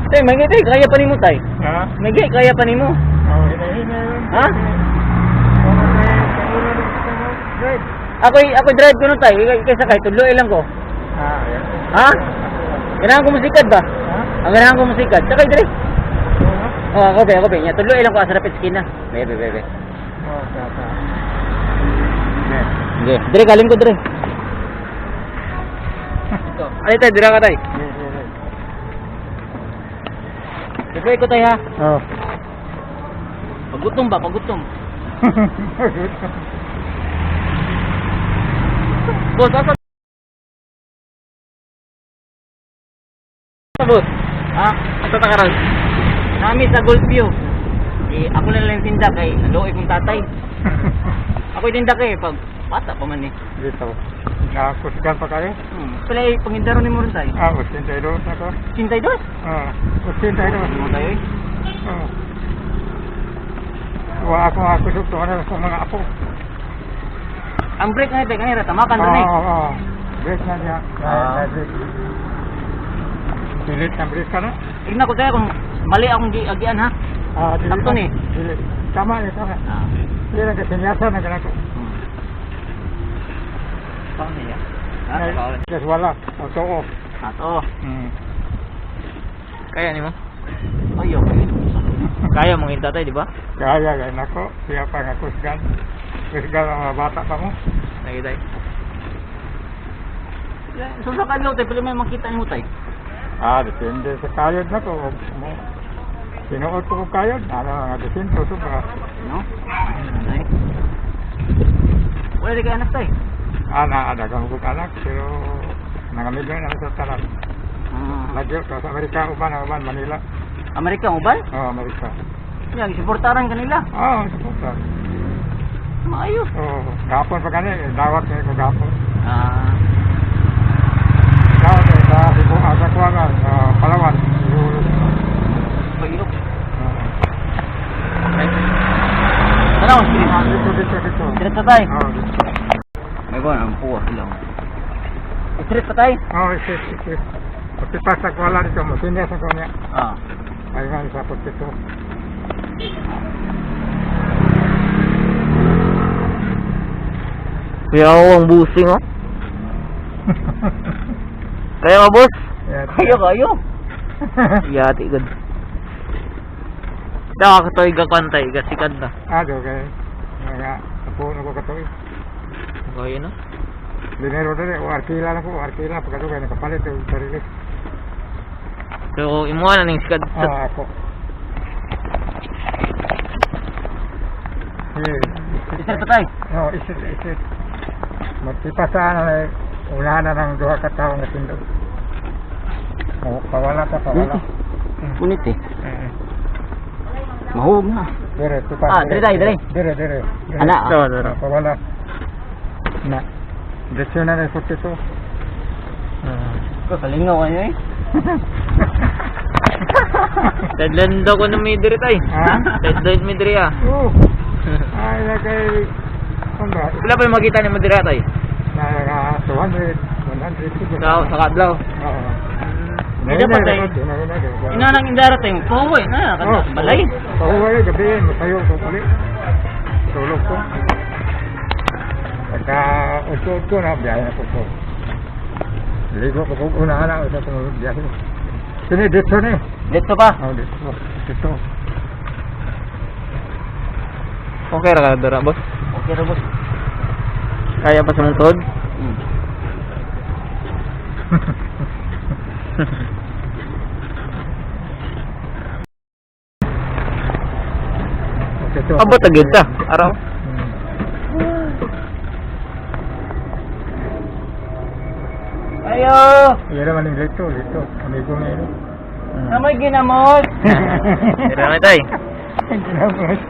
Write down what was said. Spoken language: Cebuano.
Tay, may tay, kaya pa nimo, tay. Ha? May gay, kaya pa nimo. Oh, hinay-hinay lang. Ha? Oo, kay kaulo lang kita mo. Drive. Ako drive ko nun, tay. Kaysa kay tudlo lang ko. Ah, yan. Ha? Ganahan ko musikad ba? Ha? Ang ganahan ko musikad. Sakay dire. Oo. Oh, ako be, ako be. Nya tudlo lang ko asa rapid skin na. Bebe, bebe. Oh, tata. Sige. Dire galing ko dire. Ito. Ali tay, dira ka, tay. Tudlo ko, tay, ha. Oh. Pagutom ba? Pagutom. Boss, asa? Boss. Ha? Asa ta karon? Nami sa Gold View. Eh, ako na lang tinda kay naluoy kong tatay. Ako tinda kay pag bata pa man eh. Dito. Nakakusgan pa kayo? Pala eh, pangindaro ni mo rin tayo. Ah, 82 na ko. 82? Ah, 82. Mo tayo eh. Oh. Wa ako ako to ano sa mga apo. Ang break na ito, kanina, tamakan rin eh. Oo, oo. Break na niya. Ah. Ah, break. Pilit na break ka na? Tignan ko tayo kung mali akong agian ha. Ah, dili Sakto na. ni. Dili. Tama ni, tama. Ah. Dili lang kasi niyasa na ganun ko. Paano niya? Ha? Ay, Kasi wala. Auto off. Ato. Kaya nimo? Ay, okay. Kaya mong hintatay, di ba? Kaya, kaya nako. Siya pa nga kusgan. Kusgan ang mga bata pa mo. Lagi tay. So sa kadlaw tayo, pala may makita ni mo tayo. Ah, depende sa kayod na ko. Mo. Sinuot ko kung kayod. Ano, mga desinto. Sobra. No? Ay. Wala di kay anak tayo. Ah, na, dagang ko anak. Pero, nangamigay na sa tanan. Ah. Lagyo, sa Amerika, uban, uban, Manila. Amerika mo ba? Oh, Amerika. Yan, suportaran kanila. Ah, suporta. Maayo. Oh, gapon pa gani, dawat kay ko gapon. Ah. Dawat kay sa Cebu, ah, sa kuwan, ah, sa Palawan. Siguro. Pag-ilok. Ah. Ay. Tanaw, street. Ah, dito, dito, dito. Street pa tayo. Oh, dito. May ba ang puwa lang. Street pa tayo. Oh, isit, isit. Pagpipas sa kuwala dito, masinya sa kunya. Ah. Ay nga, sa pagpito. Kuya ako ang busing oh. Kaya ka, boss? Yeah. Kayo kayo. Yati gud. Daw ako toy ga kwantay ga sikad na. Ah, do kay. Nga, apo na ko katoy. Kaya no? Dinero dili, o arkila na ko, arkila pagkato kay nakapalit og sarili. So imuha na ning sikad sa Ah, ako. Eh, Street pa tayo. No, isit, isit. Magpipasaan na eh, unahan na ng duha ka tawo nga tindog. Oh, pawala ka, pawala. Punit eh. Eh, Mahug na. Dire, tupas. Ah, dire tayo, dire. Dire, dire. Dire. Ana, ah. So, so, Ah, pawala. Na. Diretso na na 42. Ah. Ko kalingaw kayo eh. Deadline daw ko na may diri tay. Ha? Deadline may diri ah. Oh. Ay, na kay... Ano ba? Wala pa yung makita ni madira tay. Na, na, 200, 100 siguro. Sa kadlaw. Oo. Hindi dapat eh. Ina nang indara tayo. Pahuway na. Oh, Balay. Pahuway, gabi, masayo ko uli. Tulog ko. Pagka usod ko na, biyahe na po ko. Ligo ko po, unahan na, usod ko biyahe. Sini, dito ni. Dito pa. Oh, dito. Dito. Okay ra ka dira, boss. Okay ra, boss. Kaya pa sa mong tuod? Okay, ito. Abot agad ta. Araw. Ayo. Iya naman yung lito, lito. Amigo na yun. Namay ginamot. Dira na tay. Ginamos.